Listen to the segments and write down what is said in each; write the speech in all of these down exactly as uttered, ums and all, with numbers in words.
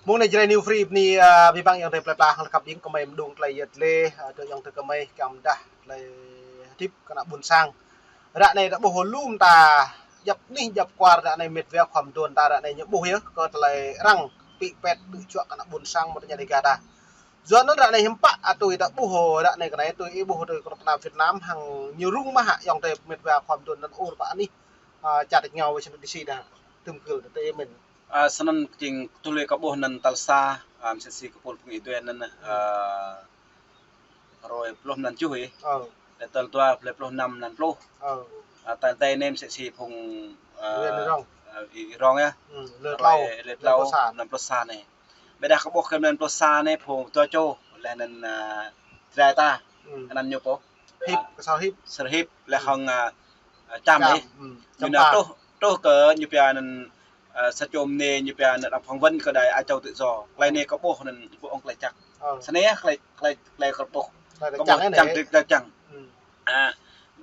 Mông anai Jrai New Free bơni, a, abih bang ayŏng adơi plơi pla hăng lơkăp ƀing gơmơi mơdung tơlơi yơh tơlơi, a, tơ ayŏng adơi gơmơi kiăng pơdah tơlơi hơdip kơ ană ƀôn sang. Ră anai ta ƀuh lu mơta djăp anih djăp kwar ră anai mĕt wa khua mơduôn ta ră anai ñu ƀuh yơh kơ tơlơi arăng pĭ pĕt tŭ čuă kơ ană ƀôn sang mơ̆ng tơña Dega ta. Yua anŭn ră anai hiư̆m pă, a, tui ta ƀuh ră anai kơ anai tui ih ƀuh tui kơnuk kơna Việt Nam hăng ñu rŭng mơ̆ hă ayŏng adơi mĕt wa khua mơduôn anŭn ur pă anih, a, čar tač rơngiao Washington D C ta. Tơm kơl ta tơ mĕn. A, snăn jing tui lui kâo ƀuh anŭn tal sa, a, msĕ si kơ pul phung ih dui anŭn, a, hrơi pluh mlan tơjuh ih. Ơ. Lĕ tal dua lĕ pluh năm mlan pluh. Ơ. A, tal tơi anai msĕ si phung, a, Ih rong. A, Ih rong yơh. Ơ, lĕ tlâo. Hrơi lĕ tlâo mlan pluh sa anai. Ƀiădah kâo ƀuh kơ mlan pluh sa anai phung dua čô lĕ anŭn, a, Jrai ta. Ơ. Anăn ñu pô. Hip, a, kơ Sơhip. Sơhip lĕ hăng, a, a, Čam ih. Ơ, ñu nao truh, truh kơ ñu pia anŭn, a, sa čô mơnê ñu pia anŭn arăng phỏng vấn kơ đài Á Châu Tự Do. Tơlơi anai kâo ƀuh anŭn ƀu ong tơlơi čang. Ơ. Snăn yơh tơlơi, tơlơi, tơlơi kâo ƀuh. Tơlơi kâo ƀuh čang anai čang, tơlơi čang. Ơ. A,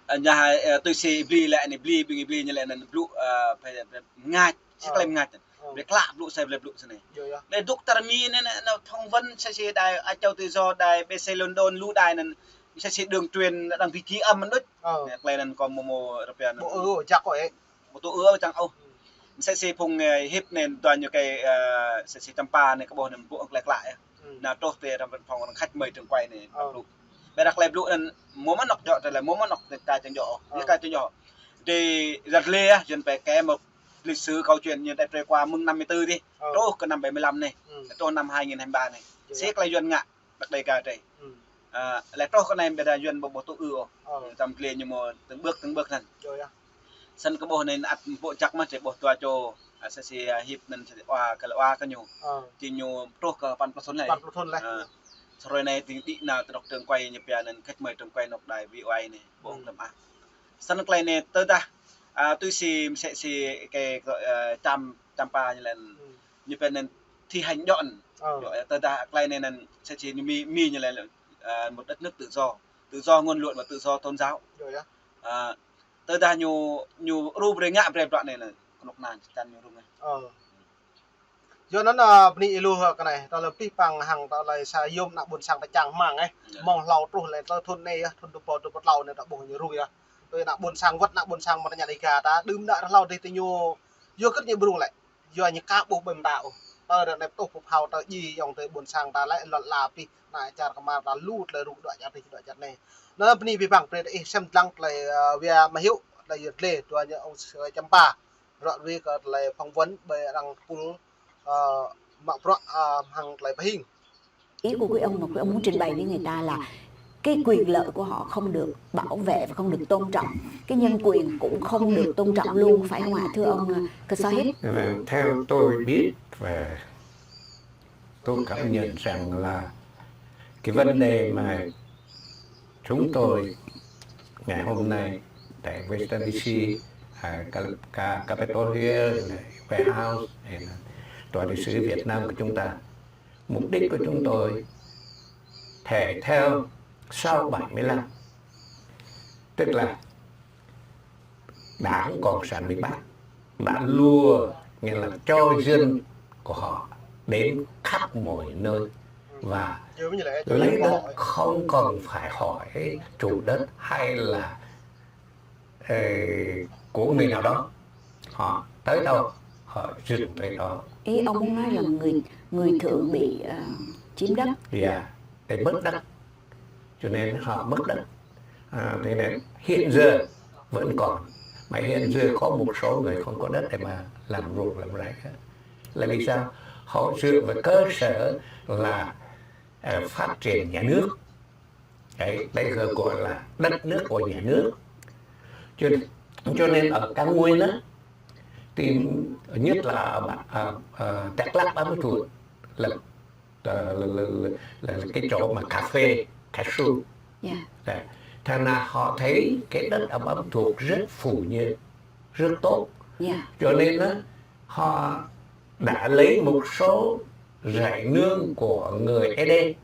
a, ñu hai, a, tui si bli lĕ anai bli, ƀing bli ñu lĕ anŭn blŭ, a, phe, phe mơngač. Sĭt tơlơi mơngač. Ơ. Ƀlĕ klă blŭ, sĭt ƀlĕ blŭ sĭt anai. Yơh, yơh. Lĕ dŏ tơr mi anai, anai phỏng vấn sĭt sĭt đài Á Châu Tự Do, đài B C London, lu đài anŭn, sĭt sĭt đường truyền đang bị ghi âm anŭn đôč. Ơ. Anai, tơlơi anŭn kâo mơ̆ mơ̆ rơpian. Ƀu ư ôh čang ôh ĕ. Ƀu tŭ ư ôh čang ôh. Ơ. Sĭt sĭt phung, ơ, Hip anai dua ñu kơ, ơ, sĭt sĭt Čăm Pa anai kâo ƀuh anŭn ƀu ong tơlơi klă yơh. Ơ. Nao truh tơ arăng văn phòng arăng khách mời trường quay anai. Ơ. Blŭ. Ƀiădah tơlơi blŭ anŭn mơ̆ mơ̆ anŏ djơ̆ tơlơi mơ̆ mơ̆ anŏ tơlơi čang djơ̆. Ơ. Ñu kơ čang djơ̆. Dêh ră lĕ, Yuan pĕ kơ một lịch sử câu chuyện ñu đĕ trôi qua mơ̆ng năm mươi tư dih. Ơ. Truh kơ năm bảy mươi lăm anai. Ơ. Truh năm hai nghìn hai mươi ba anai. Yơh. Sĭt tơlơi Yuan ngă, đăk đei gah drei. Ơ. A, lĕ truh kơ anai ƀiădah Yuan ƀu, ƀu tŭ ư ôh. Ơ. Tăm tlê ñu mơ̆ từng bước, từng bước anŭn. Yơh, yơh. Snăn kâo ƀuh anai ăt ƀu čăk mơ̆, drei ƀuh dua čô, a, sĭt sĭt, a, Hip anŭn sĭt wa kơ lĕ wa kơ ñu. Ơ. Či ñu truh kơ păn pluh thŭn lĕ. Păn pluh thŭn lĕ. A, hrơi anai ding đĭ nao tơ anŏ trường quay ñu pia anŭn khách mời trường quay anŏ đài V O A anai. Ƀu ong tơlơi mơak. Snăn tơlơi anai tơdah, a, tui si msĕ si kơ, kơ, a, Čăm, Čăm Pa ñu lĕ anŭn. Ơ. Ñu pia anŭn thi hành djŏ anŭn. Ơ. Djŏ, tơdah tơlơi anai anŭn msĕ si ñu Mi, Mi ñu lĕ, a, một đất nước tự do. Tự do ngôn luận và tự do tôn giáo. Yơh, yơh. A, tơdah ñu, ñu ru brơi ngă brơi bruă anai anŭn. Kơnuk kơna čan ñu rŭng anai. Ơ. Yua anŭn, a, bơni ih lu kơ anai, tơlơi pih păng hăng tơlơi sa yôm ană ƀôn sang ta čang hmang ĕ. Yơh. Mơ̆ng hlâo truh lĕ tơ thŭn anai yơh, thŭn dua rơbâo dua pluh tlâo anai ta ƀuh ñu rŭng yơh. Tui ană ƀôn sang wơ̆t ană ƀôn sang mơ̆ng tơña Dega ta, đưm đă rơhlâo dih tơ ñu, yua kơ ñu ƀu rŭng lĕ. Yua ñu ka ƀuh ƀơi mơta ôh. Tơ ră anai pơtuh pơphao tơ djai ayŏng adơi ƀôn sang ta lĕ lŏn la pih, ană čar kơmar ta lu tơlơi rŭng dua čar dih dua čar anai. Anŭn bơni abih bang brơi ih sem dlăng tơlơi, a, wia mơhiu, tơlơi yơh tơlơi, dua ñu ong Čăm Pa. Ră ruai kơ tơlơi phỏng vấn ƀơi arăng pul, ơ, mă bruă, ơ, hăng tơlơi pơhing. Ý của quý ông mà quý ông muốn trình bày với người ta là cái quyền lợi của họ không được bảo vệ và không được tôn trọng. Cái nhân quyền cũng không được tôn trọng luôn, phải không ạ, thưa ông, ờ, Ksohip? Vâng, theo tôi biết và tôi cảm nhận rằng là cái vấn đề mà chúng tôi ngày hôm nay tại Washington D C, à, Ca-, Ca-, Capitol Hill, White House, hay là tòa lịch sử Việt Nam của chúng ta, mục đích của chúng tôi thể theo sáu bảy mươi lăm, tức là Đảng Cộng sản miền Bắc đã lùa, nghĩa là cho dân của họ đến khắp mọi nơi và lấy đất không cần phải hỏi chủ đất hay là, ờ, của người nào đó. Họ tới đâu, họ dừng tới đó. Ý ông muốn nói là người, người thượng bị, ờ, chiếm đất. Dạ, để mất đất. Cho nên họ mất đất. À, thế nên hiện giờ vẫn còn. Mà hiện giờ có một số người không có đất để mà làm ruộng làm rẫy hết. Là vì sao? Họ dựa vào cơ sở là, ờ, phát triển nhà nước. Đấy, đây là gọi là đất nước của nhà nước. Cho, cho nên ở Cao Nguyên á, thì nhất là ở, ở, ở Dak Lak, Buôn Ma Thuột là, là, là, là, là cái chỗ mà cà phê, cao su. Dạ. Đấy. Thành ra họ thấy cái đất ở Buôn Ma Thuột rất phù nhiêu, rất tốt. Dạ. Cho nên á, họ đã lấy một số rảy nương của người Ê Đê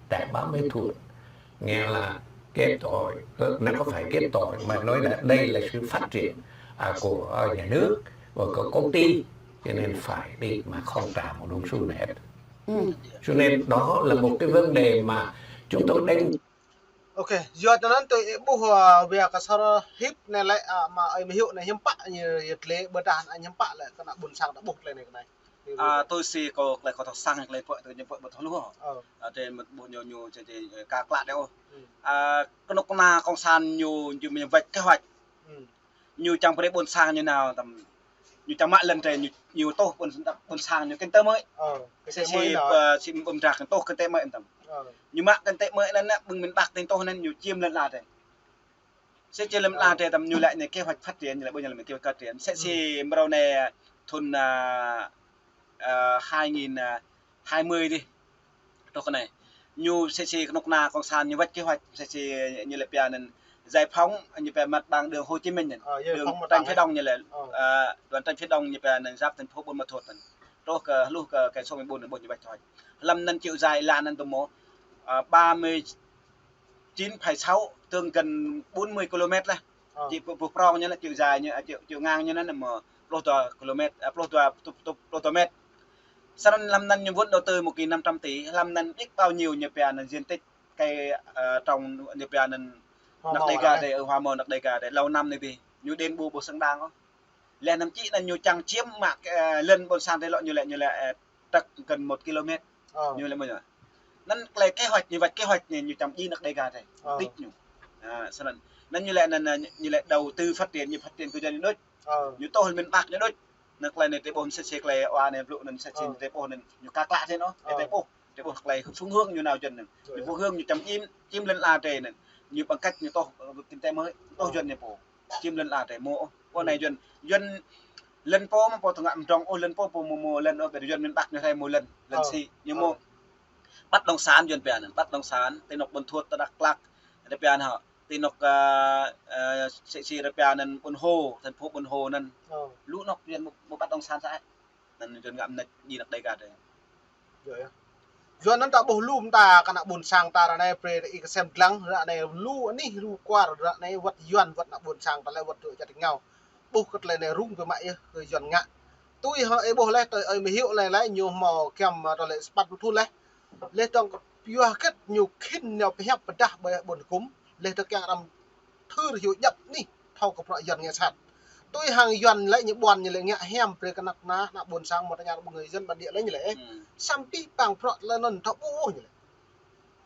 tại Buôn Ma Thuột, nghĩa là kép tội, nó có phải kép tội mà nói là đây là sự phát triển, à, của, à, nhà nước và của công ty, cho nên phải đi mà không trả một đồng xu nào hết. Cho nên đó là một cái vấn đề mà chúng tôi đánh. Ok, yua anŭn tui ih ƀuh, ơ, wia kơ sar hip anai lĕ, ơ, mă ơi mơhiu anai hiư̆m pă ñu yơh tơlơi, ƀôdah anŭn hiư̆m pă lĕ kơ ană ƀôn sang ta ƀuh tơlơi anai kơ anai. Ơ, tui si kâo tơlơi kâo thâo săng tơlơi pơ tơlơi ñu pơ ƀu thâo hluh. Ơ. Ơ, tơlơi mă ƀuh ñu ñu či či, ơ, ka klă đơi ôh. Ơ, kơnuk kơna kông sản ñu ñu mơ̆ wĕč kơ wĕč. Ñu čang brơi ƀôn sang ñu nao tăm, ñu čang mă lŏn tơlơi ñu, ñu tuh ƀôn, ƀôn sang ñu kinh tế mới. Ơ, kinh tế mới. Sĭt sĭt, ơ, sĭt ƀơm drak tuh kinh tế mới tăm. Ơ. Ñu mă kinh tế mới anŭn anai, ƀing miền Bắc tơl tuh anŭn ñu chiếm lŏn ala tơlơi. Sĭt sĭt lŏn ala tơlơi tăm ñu lĕ anai kế hoạch phát triển, ñu lĕ ƀu ñu lĕ kế hoạch phát triển. Sĭt sĭt mrâo anai thun, ơ, ơ, hai nghìn, ơ, hai mươi dih. Truh kơ anai. Ñu sĭt sĭt kơnuk kơna kông sản ñu wĕč kế hoạch, sĭt sĭt ñu lĕ pia anŭn giải phóng, ñu pia mặt bằng đường Hồ Chí Minh anŭn. Ơ, giải phóng mặt bằng. Đường Trần Phía Đông ñu lĕ, ơ, đoạn Trần Phía Đông ñu pia anŭn giáp thành phố Buôn Ma Thuột anŭn. Truh kơ hluh kơ kênh số mười bốn anŭn ƀu ñu wĕč kế hoạch. Lăm anŭn chiều dài lăn anŭn tơmô, ơ, ba mươi chín phẩy sáu, tương gần bốn mươi ki-lô-mét lah. Ơ. Či ƀuh, ƀuh prong ñu anŭn chiều dài ñu, ơ, chiều, chiều ngang ñu anŭn mơ̆ pluh dua ki-lô-mét, ơ, pluh dua, pluh, pluh, pluh dua mét. Sơnăn lăm anŭn ñu vốn đầu tư một nghìn năm trăm tỷ, lăm anŭn biết bao nhiêu ñu pia anŭn diện tích cây, ơ, trồng ñu pia anŭn hoa màu anăk Đêga tơlơi, ơ, hoa màu anăk Đêga tơlơi, lâu năm anai dih. Ñu đền bù ƀu xứng đáng ôh. Lĕ anŭn či anŭn ñu čang chiếm mă, ơ, lŏn ƀôn sang tơlơi lŏn ñu lĕ, ñu lĕ, ơ, trăk gần một ki-lô-mét. Ơ. Ñu lĕ mơ̆ ñu. Anŭn tơlơi kế hoạch ñu wĕč kế hoạch anai ñu čang djai anăk Đêga tơlơi. Ơ. Đĭ ñu. Ơ, sơnăn. Anŭn ñu lĕ anŭn, anŭn ñu lĕ đầu tư phát triển ñu phát triển kơ yua ñu đôč. Ơ. Ñu tuh miền Bắc ñu đôč. Anŭn tơlơi anai tơlơi ƀuh sĭt sĭt tơlơi wa anai blŭ anŭn sĭt sĭt tơlơi ƀuh anŭn ñu ka klă tơlơi anŭn. Ơ. Tơlơi ƀuh, tơlơi ƀuh tơlơi phương hướng ñu nao jăn anŭn. Ñu phương hướng ñu čang chiếm, chiếm lŏn ala tơlơi anŭn. Ñu bằng cách ñu tuh, ơ, kinh tế mới, tuh jăn ñu pô. Chiếm lŏn ala tơlơi mơ̆ ôh. Pô anai jăn, jăn lŏn pô mơ̆ pô tơngă mơdrŏng ôh, lŏn pô pô mơ̆ mơ̆ lŏn ôh, ƀiă jăn miền Bắc ñu rai mơ̆ lŏn, lŏn sĭ, ñu mơ̆ bất động sản jăn pia anŭn, bất động sản, tơl anŏ Buôn Thuột, tơl Dak Lak, tơl pia anŭn hă, tơl anŏ, ơ, ơ, sĭt sĭt tơl pia anŭn Buôn Hồ, thành phố Buôn Hồ anŭn. Ơ. Lu anŏ jăn mơ̆, mơ̆ bất động sản sa. Anŭn jăn ngă mơneč djai anăk Đêga tơlơi. Yơh, yơh. Yua anŭn ta ƀuh lu mơta kơ ană ƀôn sang ta ră anai brơi ih kơsem lăng, ră anai lu anih lu kuar, ră anai wăt Yuan, wăt ană ƀôn sang ta lĕ wăt dŏ čăt ngao. Ƀuh kơ tơlơi anai rŭng kơ mă yơh kơ Yuan ngă. Tui hăng ih ƀuh lĕ, tơlơi ơi mơhiu anai lĕ, ñu hmâo kiăm, ơ, tơlơi sơpăn pluh thŭn lĕ. Lĕ tơ̆ng kơ yua hơget ñu khĭn nao pơhiăp pơdah ƀơi ƀôn hgŭm, lĕ tơ̆ng kiăng răm thâo hyu djăp anih, thâo kơ bruă Yuan ngă sat. Tui hăng Yuan lĕ ñu ƀuăn ñu lĕ ngă hiam brơi kơ anăk ană, ană ƀôn sang mơ̆ tơña ƀing người dân bản địa lĕ ñu lĕ. Ơ. Samơ̆ păng bruă tơlơi anŭn thâo ƀuh ñu lĕ.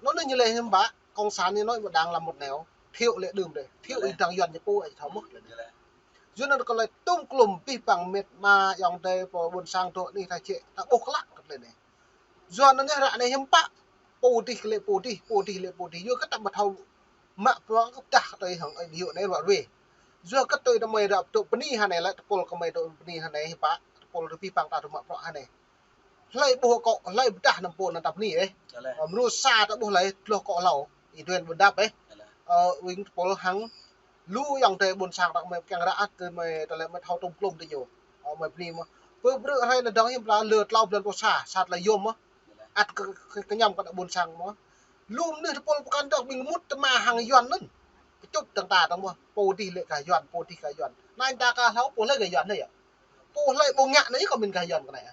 Anŭn ñu lĕ hiư̆m pă, cộng sản ñu nói một đảng làm một nẻo, thiệu lĕ đưm đơi, thiệu ih dang Yuan ñu pô ih thâo mơ̆ lĕ. Yua anŭn kơ lĕ tŭm klŭm pih păng mĕt ma ayŏng adơi pô ƀôn sang dŏ anih ta čĕ, ta ƀuh klă kơ tơlơi anai. Yua anŭn yơh ră anai hiư̆m pă, pô dih lĕ pô dih, pô dih lĕ pô dih. Yua kơ ta ƀu thâo mă bruă kơ pơdah tui hăng ơi mơhiu anai ruă ruê. Yua kơ tui tơmơi ră tŭ bơni hơnai lĕ tơpul kơmơi tŭ bơni hơnai hiư̆m pă, tơpul tơpih păng ta tŭ mă bruă hơnai. Hlơi ƀuh akŏ, hlơi pơdah anăm pô anăn ta bơni ih. Yơh lĕ. Ơ, mơnuih sa ta ƀuh hlơi, tloh akŏ hlâo. Ih duen ƀu dăp ih. Yơh lĕ. Ơ, wing tơpul hăng lu ayŏng adơi ƀôn sang ta kơmơi kiăng ră ăt tơmơi tơlơi mơi thâo tŭm klŭm tơ ñu. Ơ, mơi bơni mơ̆. Pơ brơi hrơi anai dong hiư̆m pla lơ tlâo blan pluh sa, sa tơlơi yôm mơ̆. Ăt kơ, kơ, kơñăm kơ ană ƀôn sang mơ̆. Lu mơnuih tơpul pơkŏn dŏ ƀing mŭt tơma hăng Yuan anŭn. Pơčŭp dơ̆ng ta dơ̆ng mơ̆. Pô dih lĕ kơ Yuan, pô dih kơ Yuan. Anai ta kơ hlâo pô hlơi kơ Yuan anai yơh. Pô hlơi ƀu ngă anai kơ min kơ Yuan kơ anai.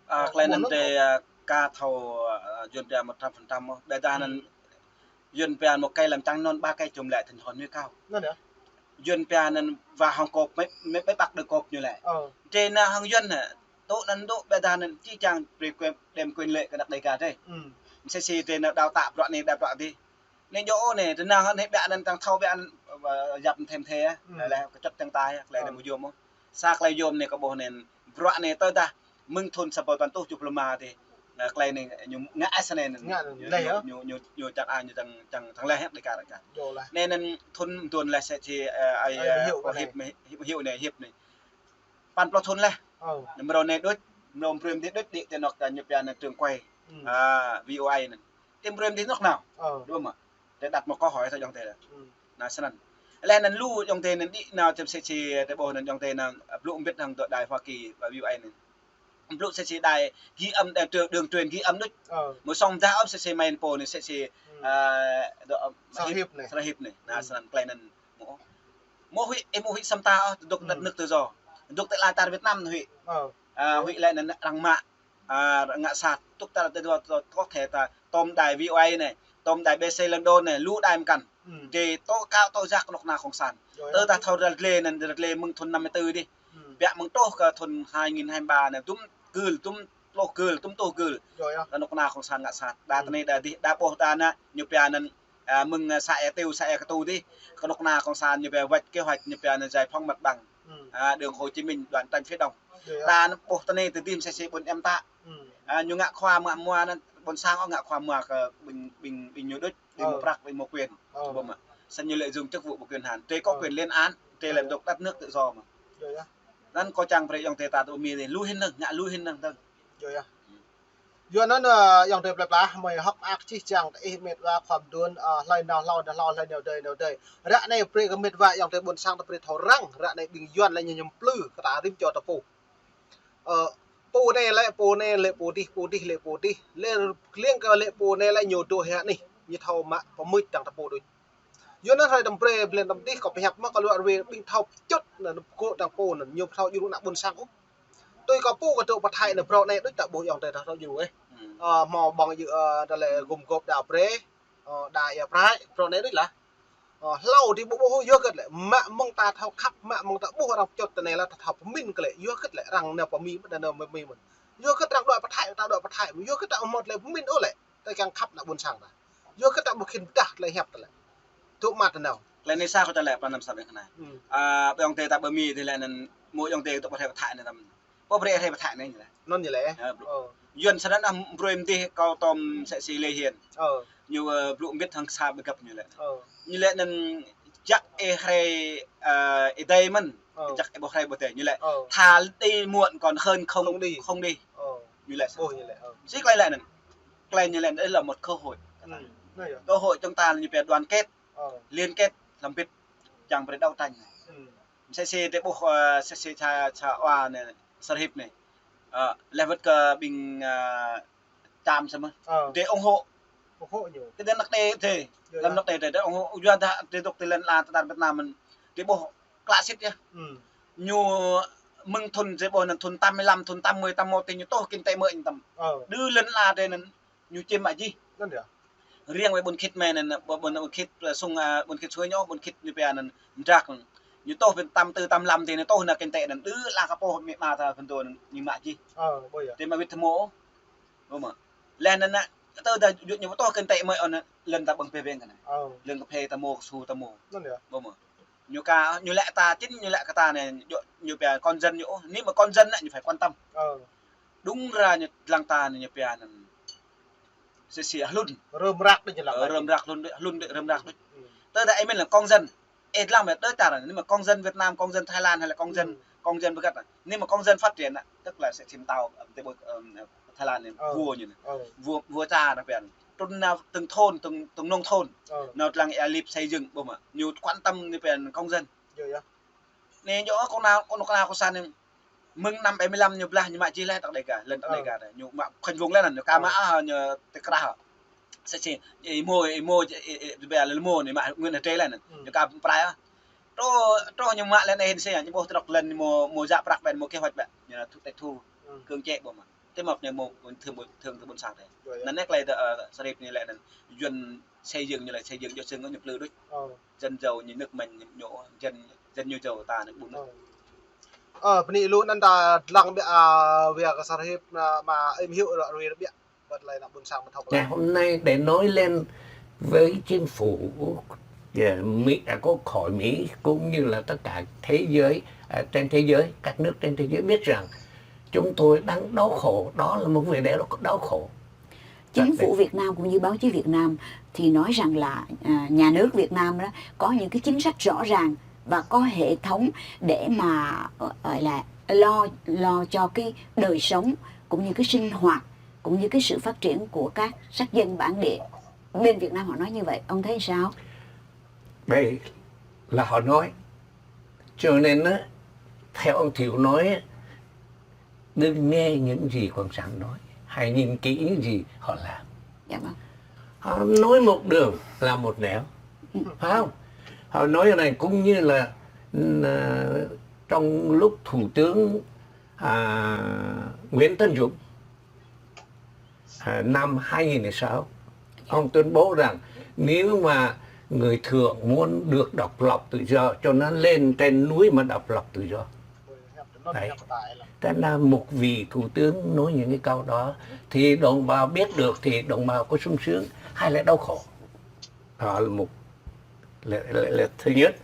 Ơ, tơlơi anŭn tơlơi, ơ, ka thâo, ơ, Yuan pia một trăm phần trăm mơ̆. Ƀiădah anŭn Yuan pia một cây làm trăng non ba cây chùm lại thành hòn núi cao. Anŭn yơh. Yuan pia anŭn wa hŏng kŏp, mĕ, mĕ, mĕ ƀăk đơ kŏp ñu lĕ. Ơ. Tơlơi anŭn hăng Yuan hă, tŭ anŭn dŏ ƀiădah anŭn či čang brơi quyền, đem quyền lệ kơ anăk Đêga tơlơi. Mơsĕ si tơlơi anŭn đào tạo bruă anai, đào tạo dih. Anai djơ̆ ôh anai, tơnah anai ƀiă anŭn tăng thâo ƀiă anŭn, ơ, yap them the, lĕ kơčŭt tăng tai, tơlơi anŭn mơ̆ yôm ôh. Sa tơlơi yôm anai kơ ƀuh anŭn, bruă anai tơdah mơ̆ng thun sa rơbâo tuăn tuh tơjuh pluh rơma tih. Ơ, tơlơi anai ñu ngă ăt sa anai anŭn. Ngă anŭn, ñu, leh yơh. Ñu, ñu, ñu čang a, ñu čang, čang, čang leh hĕ Đêga rơka. Yơh leh. Anai anŭn thun tuăn leh sĕ si, ơ, ai, ơ, ơi mơhiu kơ anai. Hip mơh-, hip mơhiu anai, hip anai. Păn pluh thun leh. Ơ. Anŭn mrâo anai đôč, mrâo brơi mơ̆ đôč đĭ tơnŏk kơ ñu pia anŭn trường quay. Ơ. A, V O A anŭn. Tơl brơi mơ̆ đĭ tơnŏk nao. Ơ. Dua mă. Tơlơi đặt một câu hỏi thôi ayŏng adơi. Anŭn sơnăn. Leh anŭn lu ayŏng adơi anŭn đĭ nao tơm sĕ si tơlơi ƀuh anŭn ayŏng adơi anŭn blŭ mbĭt hăng dŏ đài Hoa Kỳ và V O A anŭn. Blŭ sĕ si đài ghi âm, đài truyền, đường truyền ghi âm đôč. Ơ. Mơ̆ song dah ôh sĕ si main pô anai sĕ si, ơ, dŏ, ơ, sa hip anai. Sa hip anai. Anŭn sơnăn tơlơi anŭn mơ̆. Mơ̆ huĭ, ih mơ̆ huĭ săm ta ôh, dŏ tơ nước tự do. Dŏ tơ ala čar Việt Nam huĭ. Ơ. A, huĭ lĕ anŭn arăng mă. À, ngă sat, tŭk ta tơ dua, tơ, có thể ta tôm đài V O A anai, tôm đài B B C London anai, lu đài mơkăn. Ư. Dê tŏ kâo tŏ jak kơnuk kơna cộng sản. Yơh, tơ yơh. Ta thâo ră lĕ anŭn, ră lĕ mơ̆ng thŭn năm mươi tư dih. Ư. Biă mơ̆ng truh kơ thŭn hai nghìn hai mươi ba anai, dŭm gưl, dŭm pluh gưl, dŭm rơtuh gưl. Yơh, yơh. Kơnuk kơna cộng sản ngă sat. Đa tơ anai đa dih, đa ƀuh ta anai, ñu pia anŭn, à, mơ̆ng, à, xã Ea Tiêu, xã Ea Katu dih. Kơnuk kơna cộng sản ñu pia vạch kế hoạch, ñu pia anŭn giải phóng mặt bằng. Ư. À, đường Hồ Chí Minh, đoạn tranh phía đông. Yơh, yơh. Đa anŭn ƀuh tơ anai tơ dih mơsĕ si ƀôn em ta. Ư. À, ñu ngă khua mă mua anŭn, ƀôn sang ôh ngă khua mua kơ ƀing, ƀing, ƀing ñu đôč, ƀing mơ̆ prăk, ƀing mơ̆ quyền. Ơ. Ƀuh mơ̆. Săn ñu lợi dụng chức vụ và quyền hạn. Tơ có quyền lên án, tơ lợi dụng đất nước tự do mơ̆. Yơh, yơh. Anŭn kâo čang brơi ayŏng adơi ta tơ Mi dih, lu hĭn anŭn, ngă lu hĭn anŭn tơ. Yơh, yơh. Yua anŭn, ơ, ayŏng adơi plơi pla, mơi hơ̆k mơak čih čang kơ ih met wa khua mơduôn, ơ, hlơi nao hlâo, nao hlâo, hlơi nao dơi, nao dơi. Ră anai brơi kơ met wa ayŏng adơi ƀôn sang ta brơi thâo răng, ră anai ƀing Yuan lĕ ñu ñăm plư, kơ ta rĭm čô ta pô. Ơ, pô anai lĕ, pô anai lĕ, pô dih, pô dih lĕ, pô dih. Lĕ kliăng kơ lĕ pô anai lĕ ñu dŏ hia anih, ñu thâo mă pơmưč tăng ta pô đôč. Yua anŭn hrơi tơm brơi, blan tơm dih, kâo pơhiăp mă kơ luar wê ƀing thâo pơčŭt, anŭn pơgŏ tăng pô anŭn, ñu thâo djru ană ƀôn sang ôh. Tui kâo pô kơ dŏ pơ Thái anŭn, phrâo anai đôč ta ƀuh ayŏng adơi ta thâo djru ôh. Ư. Ơ, hmâo ƀơ̆ng djru, ơ, ta lĕ gum gôp đa brơi, ơ, đa ia prai, phrâo anai đôč lah. Ơ, hlâo dih ƀu ƀuh yua hơget lĕ, mă mơ̆ng ta thâo khăp, mă mơ̆ng ta ƀuh arăng pơčŭt tơ anai lah ta thâo pơmĭn kơ lĕ, yua hơget lĕ arăng nao pơ Mi mơ̆n, đa nao Mi mơ̆n. Yua hơget arăng dŏ pơ Thái, ta dŏ pơ Thái, yua hơget ta ƀu hmâo tơlơi pơmĭn ôh lĕ, tơlơi kiăng khăp ană ƀôn sang ta. Yua hơget ta ƀu khĭn pơdah tơlơi hiăp ta lĕ. Tŭ mă tơ nao. Tơlơi anai sa kâo čang lĕ pơ anăm sa ƀing kơnai. Ư. À, ayŏng adơi ta ƀơ Mi dih lĕ anŭn, mơ̆ ayŏng adơi tŭ pơ Thái pơ Thái anai tăm. Pô brơi hrơi pơ Thái anai ñu lĕ. Anŭn ñu lĕ. Ơ, blŭ. Ơ. Yuan sơnăn ah brơi mơ̆n dih kâo tŏm msĕ si Lê Hiền. Ơ. Ñu, ơ, blŭ mĭt hăng sa ƀơi găp ñu lĕ. Ơ. Ñu lĕ anŭn jak ih hrơi, ơ, ih dơi mơ̆n. Ơ. Jak ih ƀuh hrơi ƀuh dơi ñu lĕ. Ơ. Thà đi muộn còn hơn không, không đi. Không đi. Ơ. Ñu lĕ. Ơ, ñu lĕ. Ơ. Sĭt tơlơi lĕ anŭn. Tơlơi ñu lĕ anŭn là một cơ hội. Ư. Anai yơh. Cơ hội chúng ta ñu pia đoàn kết, ơ, liên kết, hlăm ƀit, čang brơi đấu tranh. Ư. Msĕ si tơ ƀuh, ơ, msĕ si ča, ča wa anai, Sarhip anai. Ơ, lĕ wơ̆t kơ ƀing, ơ, Čam samơ̆. Ơ. Tơ ủng hộ. Ủng hộ ñu. Kơ tơ anăk tơ, tơ. Yơh, lăm yơh. Anăk tơ, tơ, tơ ủng hộ. Yua dah tơ dŏ tơ lŏn ala tơtar Việt Nam mơ̆n. Tơ ƀuh klă sĭt yơh. Ư. Ñu mơ̆ng thŭn tơ ƀuh anŭn thŭn tám mươi lăm, thŭn tám mươi, tám mốt tơ ñu tŏh kinh tế mơ̆ ñu tăm. Ơ. Đơ lŏn ala tơ anŭn ñu čim mă jih. Anŭn yơh. Riêng wơi ƀuôn Khit mơ̆ anŭn, ƀuôn, ƀuôn Khit, ơ, sung, ơ, ƀuôn Khit sui ñu, ƀuôn Khit ñu pia anŭn, Mdrak. Ñu tŏh ƀing tám tư, tám lăm tơ ñu tŏh anŭn kinh tế anŭn, đơ ala kơ pô mĭ ma ta phun tơ anŭn, ñu mă jih. Ơ, ƀuh yơh. Tơ mă wĭt tơ mơ̆. Ƀuh mơ̆. Lĕ anŭn anŭn, tơ dah djơ̆ ñu tŏh kinh tế mơ̆ anŭn, lŏn ta ƀơ̆ng pĕ ƀơ̆ng anai. Ơ. Lŏn kơphê ta mơ̆, kơsu ta mơ̆. Anŭn yơh. Ƀuh mơ̆. Ñu ka, ñu lĕ ta čĭn, ñu lĕ kơ ta anai, ñu, ñu pia con dân ñu, ơ, nếu mà con dân anai, ñu phải quan tâm. Ơ. Đúng ra ñu lăng ta anai ñu pia anŭn msĕ si hlŭn. Rơm rak đôč ñu lăng. Ơ, rơm rak hlŭn đôč, hlŭn đôč, rơm rak đôč. Ư. Tơ dah ih mĭn là con dân. Ih lăng mơ̆ tơ čar anai, nếu mà con dân Việt Nam, con dân Thái Lan hay là con dân, ư, con dân ƀơi găt anai. Nếu mà con dân phát triển anai, tức là sẽ chim tao, ơ, tơ ƀơi, ơ, Thái Lan anai, ơ, vua ñu anai. Ơ. Vua, vua čar anai pia anŭn. Trŭn nao từng thôn, từng, từng nông thôn. Ơ. Nao lăng ia lip xây dựng, ƀuh mơ̆. Ñu quan tâm ñu pia anŭn con dân. Yơh, yơh. Anai yơh kơ ană, kơ ană, kơ ană cộng sản anai. Mơ̆ng năm bảy mươi lăm ñu blah ñu mă jih lĕ tơ Đêga, lŏn tơ, ơ, Đêga tơ. Ñu mă khŏn vung lĕ anŭn, ñu ka, ơ, mă, ah, ñu tơ krah. Msĕ si, ih mơ̆, ih mơ̆, ih, ih, ih, ƀiă lĕ mơ̆ anai mă Nguyễn Hồng Trê lĕ anŭn. Ư. Ñu ka prai ah. Truh, truh ñu mă lĕ anai hĭn si, ñu ƀuh tơdrŏk lŏn ñu mơ̆, mơ̆ djă prăk ƀĕ, mơ̆ kế hoạch ƀĕ. Ñu tŭ tĕk thu. Ư. Kơ̆ng čĕ ƀuh mơ̆. Tơ mă ñu mơ̆ ƀuôn, thơm ƀuôn, thơm tơ ƀuôn sang tơ. Yơh, yơh. Anŭn anai tơlơi tơ, ơ, Sarhip anai lĕ anŭn. Yuan xây dựng ñu lĕ xây dựng, djơ̆ sưng ñu plư đôč. Ơ. Dân giàu ñu nước mình ñu, dân, dân ñu giàu ta ñu ƀun. Ơ. Ơ, bơni lu anŭn ta lăng ƀiă, ơ, wia kơ Sarhip anai mă ih hyu ră ruai ƀiă. Bơ̆t lĕ ană ƀuôn sang mă thâo. Ngày hôm nay để nói lên với chính phủ, ờ, Mỹ, à, Quốc hội Mỹ cũng như là tất cả thế giới, à, trên thế giới, các nước trên thế giới biết rằng chúng tôi đang đau khổ, đó là một vấn đề đau, đau khổ. Chính phủ Việt Nam cũng như báo chí Việt Nam thì nói rằng là, à, nhà nước Việt Nam đó có những cái chính sách rõ ràng và có hệ thống để mà, ờ, gọi là lo, lo cho cái đời sống cũng như cái sinh hoạt, cũng như cái sự phát triển của các sắc dân bản địa. Bên Việt Nam họ nói như vậy, ông thấy sao? Đây là họ nói. Cho nên á, theo ông Thiệu nói á, đừng nghe những gì Cộng sản nói, hãy nhìn kỹ những gì họ làm. Dạ vâng. Họ nói một đường là một nẻo, ừ, phải không? Họ nói cái này cũng như là, ừ, trong lúc Thủ tướng, à, Nguyễn Tấn Dũng, à, năm hai nghìn lẻ sáu, ông tuyên bố rằng nếu mà người Thượng muốn được độc lập tự do, cho nó lên trên núi mà độc lập tự do. Đấy. Thế là một vị thủ tướng nói những cái câu đó thì đồng bào biết được thì đồng bào có sung sướng hay là đau khổ? Đó là một là, là, là thứ nhất.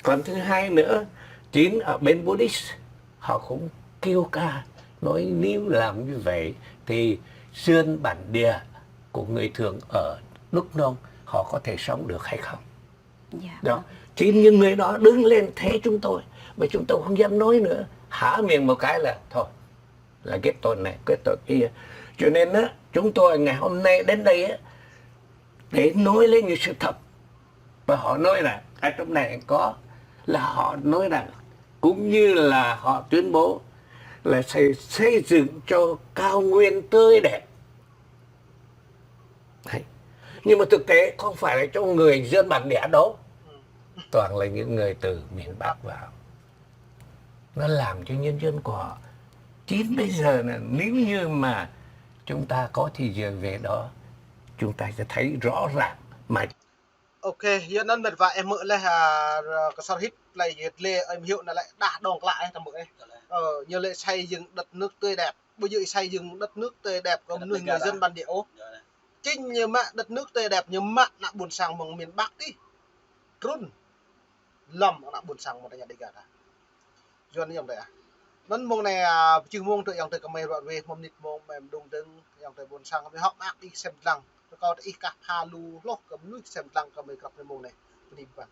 Còn thứ hai nữa, chính ở bên Buddhist họ cũng kêu ca nói nếu làm như vậy thì dân bản địa của người Thượng ở Đắk Nông họ có thể sống được hay không? Dạ. Đó. Chính những người đó đứng lên thế chúng tôi, mà chúng tôi không dám nói nữa, há miệng một cái là thôi, là kết tội này, kết tội kia. Cho nên á, chúng tôi ngày hôm nay đến đây á, để nói lên những sự thật. Và họ nói là, ở trong này có, là họ nói rằng, cũng như là họ tuyên bố là xây, xây dựng cho cao nguyên tươi đẹp. Đấy. Nhưng mà thực tế không phải là cho người dân bản địa đâu, toàn là những người từ miền Bắc vào. Nó làm cho nhân dân của họ. Chính bây giờ là nếu như mà chúng ta có thì giờ về đó, chúng ta sẽ thấy rõ ràng mà. Ok, yua anŭn mĕt wa, ih hmư̆ laih, a, kơsor hĭt, tơlơi yơh lĕ, ih hmư̆ anŭn lĕ đah đong klă, ih hmư̆ laih. Ơ, ñu lĕ xây dựng đất nước tươi đẹp. Ƀu djơ̆ xây dựng đất nước tươi đẹp kơ mơnuih người dân bản địa ôh. Chính ñu mă đất nước tươi đẹp, ñu mă ană ƀôn sang mơ̆ng miền Bắc tih trŭn lăm ană ƀôn sang mơ̆ng ta ñu Dega ta. Yua anŭn ayŏng adơi ah. Anŭn mông anai, a, pơjing mông tơ ayŏng adơi kơmơi ruă ruê, mơ̆ng mơnit mông mơ̆ng mơdung dơ̆ng, ayŏng adơi ƀôn sang kơmơi hŏk mơak ih sem dlăng. Rơkâo tơ ih kah pha lu hloh kơ mơnuih sem dlăng kơmơi krăp anai mông anai. Bơni pơpă.